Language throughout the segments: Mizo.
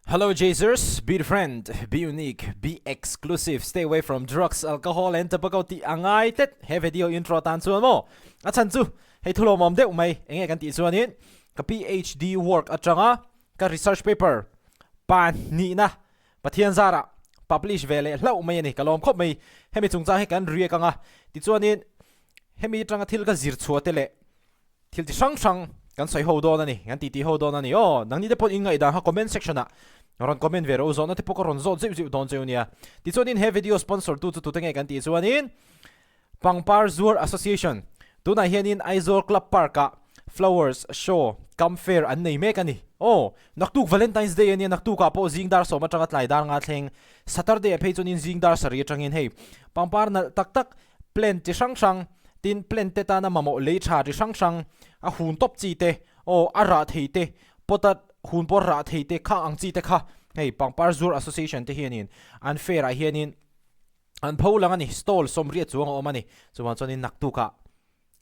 Hello Jazers, be different, be unique, be exclusive, stay away from drugs, alcohol and tobacco tih a ngai tlat he video intro tan chuan maw? A chhan chu hei thu lawmawm deuh mai enge kan tih chuanin ka PhD work atanga ka research paper pahnihna Pathian zarah publish ve leh hlauh mai a ni, ka lawm khawp mai. Hemi chungchang hi kan riak anga tichuanin hemi atanga thil ka zir chhuah te leh Thil ti hrang hrang kan sawi ho dawn a ni, kan titi ho dawn a ni. Aw, nangni te pawh in ngaihdan kha comment section ah rawn comment ve rawh u, zawhna te pawh ka rawn zawt zeuh zeuh dawn cheu nia. Tichuanin he video sponsor tu chu tute nge kan tih chuanin Pangpar Zuar Association tunah hianin Aizawl Club Park ah Flowers Show Cum Fair an nei mek a ni. Aw, naktuk Valentine's Day a nia, naktuk ah pawh zing dar sawm atanga tlai dar nga thleng, Saturday ah phei chuanin zing dar sarih atangin hei pangpar nalh tak tak plant chi hrang hrang, tin plant te tana mamawh lei tha chi hrang hrang, a hun tawp chi te, aw a rah thei te, pot a hun pawh rah thei te kha ang chi te kha hei Pangpar Zuar Association te hianin an fair ah hianin an pho lang a ni, stall sawmriat chuang a awm a ni, chuvang chuanin naktukah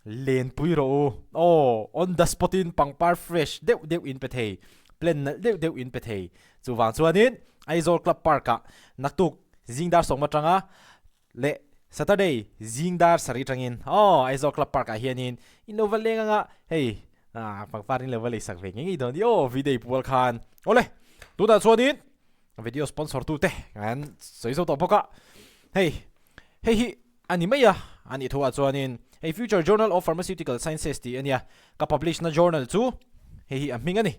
lenpui rawh u, aw on the spot in pangpar fresh deuh deuh in pe thei, plant nalh deuh deuh in pe thei, chuvang chuanin Aizawl Club Park ah naktuk zing dar sawm atanga Leh Saturday zing dar sarih atangin aw Aizawl Club Park ah hianin in lo va leng anga hei ah pangpar in lo va leisak ve ngei ngei dawn ni aw video pual khan awle tunah chuanin video sponsor tu te kan sawi zo tawh bawk a hei hei hi a ni mai a a nih thu ah chuanin hei Future Journal of Pharmaceutical Sciences tih a nia ka publish na journal chu hei hi a hming a ni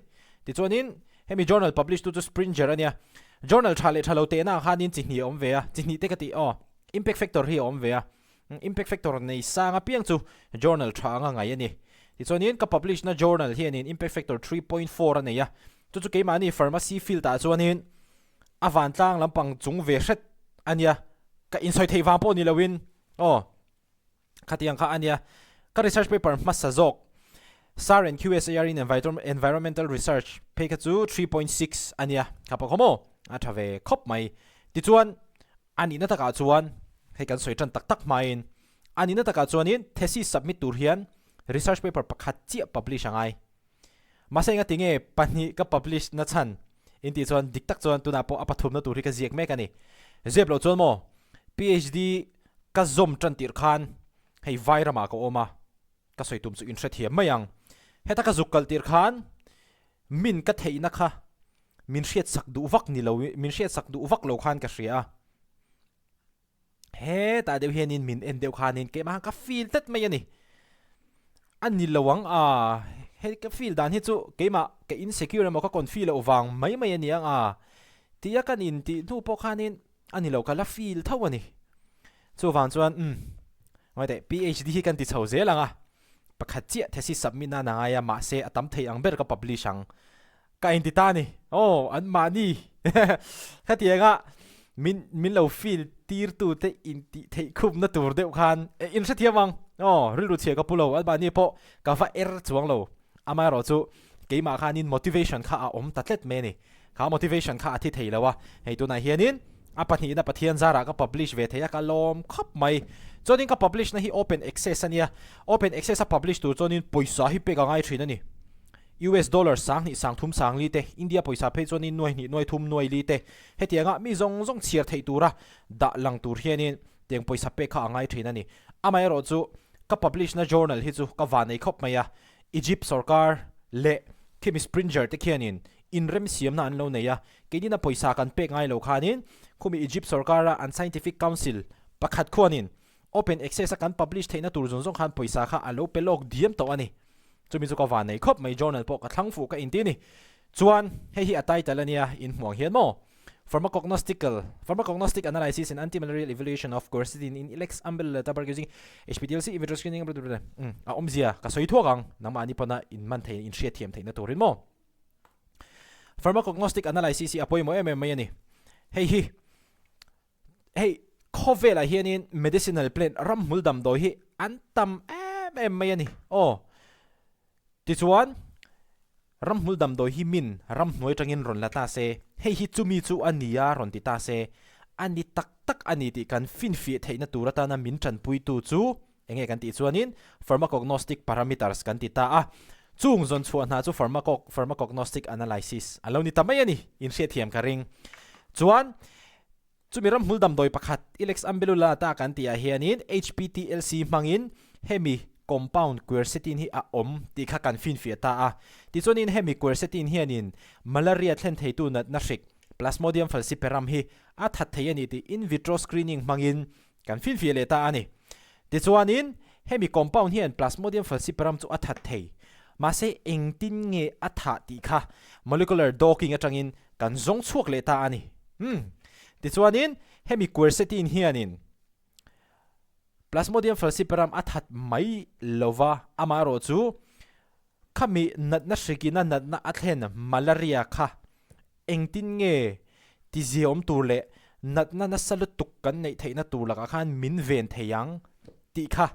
tichuanin hemi journal publish tu chu Springer a nia Journal tha leh tha lo tehna ah khanin chi hnih a awm ve a, chi hnih te ka tih aw, impact factor hi a awm ve a, impact factor nei sang apiang chu journal tha anga ngai a ni. Tichuanin ka publish na journal hianin impact factor 3.4 a nei a, chu chu keimahni pharmacy field ah chuanin a vantlang lampang chung ve hret a nia, ka insawi theih vang pawh ni loin aw. Khatiang kha a nia. Ka research paper hmasa zawk sar and QSAR in Environmental Research phei kha chu 3.6 a nia. Kha pawh kha maw? A tha ve khawp mai. Tichuan, a nihna takah chuan, hei kan sawi tan tak tak hmain, a nihna takah chuanin thesis submit tur hian research paper pakhat chiah publish a ngai. Mahse engati nge pahnih ka publish na chhan in tih chuan dik tak chuan tunah pawh a pathumna tur hi ka ziak mek a ni. Zep loh chuan maw PhD ka zawm tan tirh khan hei vai ramah ka awm a, ka sawi tum chu in hrethiam mai ang. Heta ka zuk kal tirh khan min ka theihna kha min hriatsak duh vak ni lo min hriatsak duh vak lo khan ka hria a. Hetah deuh hianin min en deuh khanin keimah khan ka feel tlat mai a ni. A ni lo ang a, hei ka feel dan hi chu keimah ka insecure emaw ka confi loh vang mai mai a ni ang a tia kan intih hnu pawh khanin a ni lo ka la feel tho a ni. Chuvang chuan umm ngaiteh PhD hi kan ti chho zel ang a, pakhat chiah thesis submit nan a ngai a mahse a tam thei ang ber ka publish ang. Ka inti ta a ni. Aw, an mahni khatianga min min lo feel tirtu te intih theih khupna tur deuh khan in hrethiam ang. Aw, rilru chhia ka pu lo, an mahni pawh ka va er chuang lo. Amaherawh chu keimah khanin motivation kha a awm ta tlet mai a ni. Kha motivation kha a thi thei lo a, hei tunah hianin a pahnihna Pathian zarah ka publish ve thei a, ka lawm khawp mai. Chuanin ka publish na hi open access a nia, open access a publish tur chuanin pawisa hi pek a ngai thin a ni. US dollar 2000 30 40 te, India pawisa phei chuanin nuai hnih nuai thum nuai li te, hetianga mi zawng zawng chhiar theih tura dah lang tur hianin tiang pawisa pek kha a ngai thin a ni. Amaherawh chu ka publish na journal hi chu ka van ei khawp mai a, Egypt sorkar leh khimi Springer te khianin inremsiamna an lo nei a, keinina pawisa kan pek ngai lo khanin khumi Egypt sorkara an scientific council pakhat khuanin Open access a kan publish theihna tur zawng zawng khan pawisa kha a lo pe lawk diam tawh a ni. Chumi chu ka van nei khawp mai journal pawh ka thlang fuh ka inti a ni. Chuan hei hi a title a nia in hmuang hian maw? Pharmacognostical Pharmacognostic Analysis and Anti-Malarial Evaluation of Quercetin in Ilex umbellata Bark Using HPTLC In Vitro Screening Blablabla Umm a awmzia ka sawi thuak ang nangmahni pawna in man thei in hriat thiam theihna turin maw? Pharmacognostic Analysis hi a pawimawh em em mai a ni. Hei hi Hei khawvelah hianin medicinal plant ramhmul damdawi hi an tam em em mai a ni. Aw. Tichuan ramhmul damdawi hi min ramhnuai atangin rawn la ta se, hei hi chumi chu a ni a rawn ti ta se, a ni tak tak a ni tih kan finfiah theihna tur atana min tanpuitu chu enge kan tih chuanin pharmacognostic parameters kan ti ta a. Chung zawn chhuah hna chu pharmacognostic analysis a lo ni ta mai a ni, inhriatthiam ka ring. Chuan, chumi ramhmul damdawi pakhat Ilex ambellulata kan tih ah hianin HPTLC hmangin hemi compound quercetin hi a awm tih kha kan finfiah ta a. Tichuanin hemi quercetin hianin malaria thlen theitu natna hrik Plasmodium falciparum hi a that thei a ni tih in vitro screening hmangin kan finfiah leh ta a ni. Tichuanin, hemi compound hian Plasmodium falciparum chu a that thei. Mahse, engtin nge a thah tih kha molecular docking atangin kan zawng chhuak leh ta a ni. Umm. Tichuanin, hemi quercetin hianin Plasmodium falciparum a that mai lova, amaherawh chu khami natna hrikina natna a thlen malaria kha Engtin nge tiziaawm tur leh natna nasa lutuk kan neih theihna tur lakah khan min ven thei ang tih kha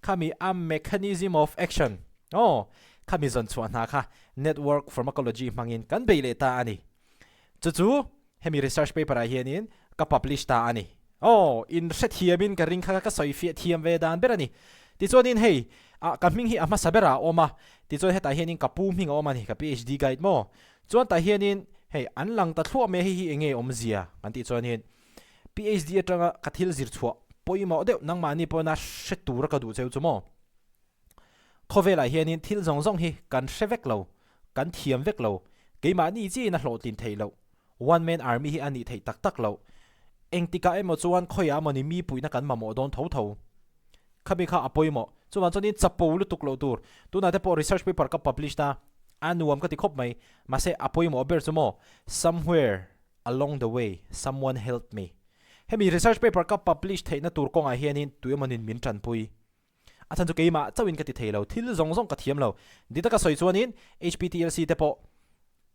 khami a mechanism of action aw khami zawn chhuah hna kha network pharmacology hmangin kan bei leh ta a ni. Chu chu hemi research paper ah hianin ka publish ta a ni. Aw in hrethiamin ka ring kha ka sawi fiah thiam ve dan ber a ni. Tichuanin hei ah ka hming hi a hmasa berah a awm a, tichuan hetah hianin ka pu hming a awm a ni, ka PhD guide maw Chuan tah hianin hei an lang ta thluah mai a hei hi enge awmzia kan tih chuanin PhD atanga ka thil zir chhuah pawimawh deuh nangmahni pawhin a hre tura ka duh cheu chu maw? Khawvelah hianin thil zawng zawng hi kan hre vek lo, kan thiam vek lo, keimahni chiin a hlawhtlin theih loh, one man army hi a nih theih tak tak loh. Engtikah emaw chuan khawiah mawni mi puihna kan mamawh dawn tho tho. Khami kha a pawimawh. Chuvang chuanin chapo lutuk loh tur. Tunah te pawh research paper ka publish ta, a nuam ka ti khawp mai. Mahse a pawimawh ber chu maw, somewhere along the way someone helped me. Hemi research paper ka publish theihna tur kawngah hianin tuemawnin min tanpui. A chhan chu keimah chauhin ka ti thei lo, thil zawng zawng ka thiam lo. Dik taka sawi chuanin HPTLC te pawh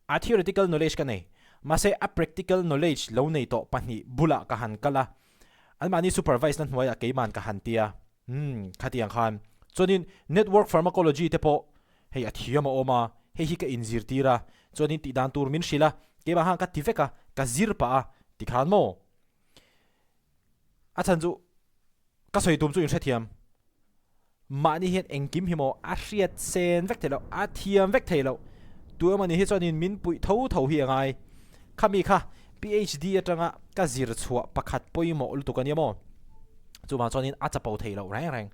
A theoretical knowledge ka nei, mahse a practical knowledge lo nei tawh pahnih bulah ka han kal a, anmahni supervise na hnuaiah keiman ka han ti a, umm khatiang khan. Chuanin network pharmacology te pawh hei a thiam a awm a, hei hi ka inzirtir a, chuanin tih dan tur min hrilh a, keimah khan ka ti vek a, ka zir pah a, tikhan maw? A chhan chu ka sawi tum chu inhrethiam. Mahni hian engkim hi maw a hriat sen vek theih loh, a thiam vek theih loh. Tu emaw ni hi chuanin min puih tho tho hi a ngai. Khami kha PhD atanga ka zir chhuah pakhat pawimawh lutuk a nia maw? Chuvang chuanin a chapo theih loh reng reng.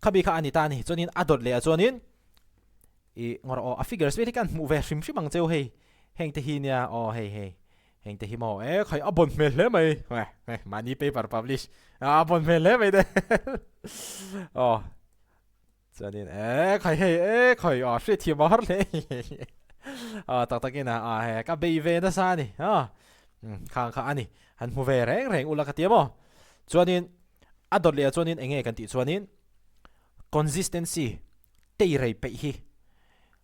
Khami kha a ni ta a ni. Chuanin a dawt leh ah chuanin i ngawr aw a figures vel hi kan hmuh ve hrim hrim ang cheu hei. Heng te hi nia aw hei hei. Heng te hi maw e khai a bon hmel hle mai mahni paper publish a bon hmel hle mai te aw chuanin e khai hei e khai aw hriat thiam a har hle aw tak takin a a he ka bei ve nasa a ni a khang kha a ni han hmu ve reng reng ula ka tia maw chuanin a dawt leh ah chuanin eng nge kan tih chuanin consistency tei rei peih hi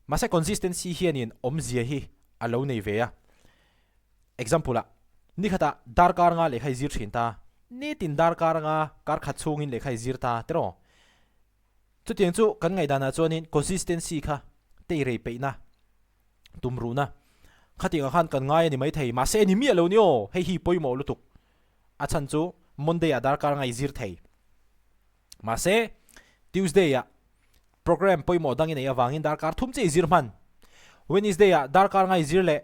mahse consistency hianin awmzia hi a lo nei ve a Example ah, nikhatah darkar nga lehkha i zir thin ta, nitin darkar nga kar khat chhungin lehkha i zir ta tiraw? Chutiang chu kan ngaihdanah chuanin consistency kha tei rei peihna, tumruhna khatiangah khan kan ngai a ni maithei, mahse ni miah lo ni aw, hei hi pawimawh lutuk. A chhan chu Monday ah darkar nga i zir thei. Mahse, Tuesday ah program pawimawh dang i neih avangin darkar thum chiah i zir hman. Wednesday ah darkar nga i zir leh.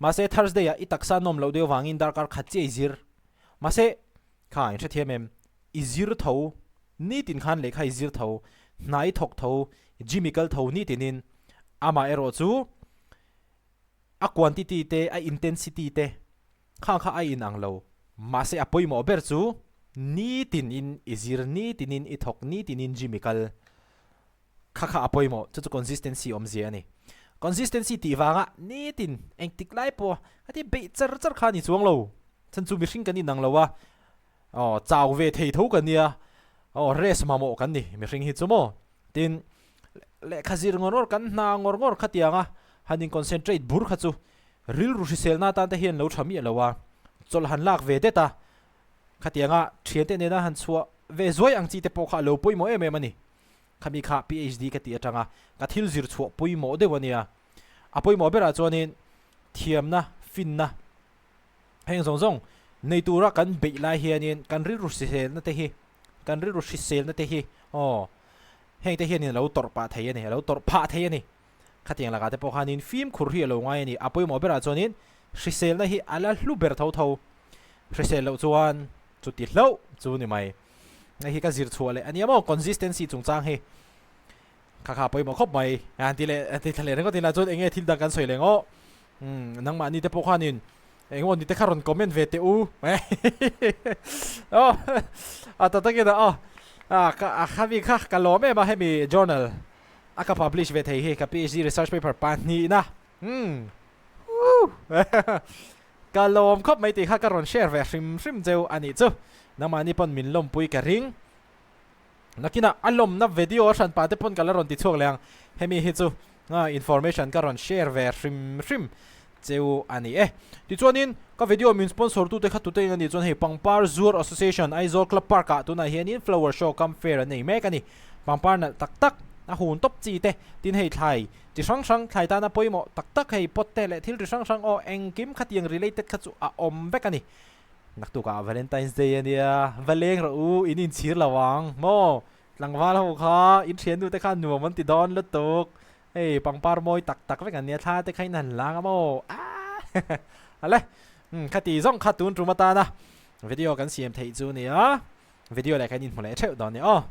Mahse, Thursday ah i taksa nawm loh deuh avangin darkar khat chiah i zir. Mahse, kha in hrethiam em? I zir tho, nitin khan lehkha i zir tho, hna i thawk tho, gym i kal tho nitinin. Amaherawh chu a quantity te, a intensity te Khang kha a inang lo. Mahse a pawimawh ber chu nitinin i zir, nitinin i thawk, nitinin gym i kal. Kha kha a pawimawh, chu chu consistency awmzia a ni. Consistency tih vanga nitin engtik lai pawh a ti beih char char kha a ni chuang lo. Chhan chu mihring kan inang lo a, aw chau ve thei tho kan nia, aw rest mamawh kan ni mihring hi chu maw. Tin, lehkha zir ngawr ngawr kan hna ngawr ngawr khatianga han in concentrate bur kha chu Rilru hriselna atan te hian lo tha miah lo a, chawlh han lak ve det a, khatianga thiante nena han chhuah ve zuai ang chi te pawh kha a lo pawimawh em em a ni. Khami kha PhD ka tih atanga ka thil zir chhuah pawimawh deuh a nia. A pawimawh berah chuanin thiamna, finna heng zawng zawng nei tura kan beih lai hianin kan rilru hriselna te hi, kan rilru hriselna te hi aw heng te hianin a lo tawrh pah thei a ni, a lo tawrh phah thei a ni. Khatiang lakah te pawh khanin fimkhur hi a lo ngai a ni. A pawimawh berah chuanin hriselna hi a la hlu ber tho tho. Hrisel loh chuan chuti hlauh chu ni mai. Hei hi ka zir chhuah leh a nia maw consistency chungchang hi. Kha kha pawimawh khawp mai. An ti leh ti thla leh ringawt ila chuan enge thil dang kan sawi leh ngaw. Umm nangmahni te pawh khanin engemaw ni te kha rawn comment ve teh u. Aw a ta takin a aw a ka a khami kha ka lawm em a hemi journal a ka publish ve thei hi ka PhD research paper pahnihna umm woo ka lawm khawp mai tih kha ka rawn share ve hrim hrim cheu a nih chu. Nangmahni pawn min lawmpui ka ring. Nakinah a lawmna video a hran pah te pawn ka la rawn ti chhuak leh ang. Hemi hi chu information ka rawn share ve hrim hrim cheu a ni e. Tichuanin ka video min sponsor tute kha tute in a nih chuan hei Pangpar Zuar Association Aizawl Club Park ah tunah hianin Flower Show cum Fair an nei mek a ni. Pangpar nalh tak tak a hun tawp chi te tin hei thlai chi hrang hrang thlai tana pawimawh tak tak hei pot te leh thil ri hrang hrang aw engkim khatiang related kha chu a awm vek a ni. Naktukah Valentine's Day a nia, va leng rawh u, in inchhir lo ang maw? Tlangval ho kha in thiannu te kha nuam an ti dawn lutuk, hei pangpar mawi tak tak vek an nia, thla te kha in han lang a maw? Aaa Ale, umm khati zawng kha tun tum atana video kan siam theih chu nia, video leh kan inhmu leh theuh dawn nia aw.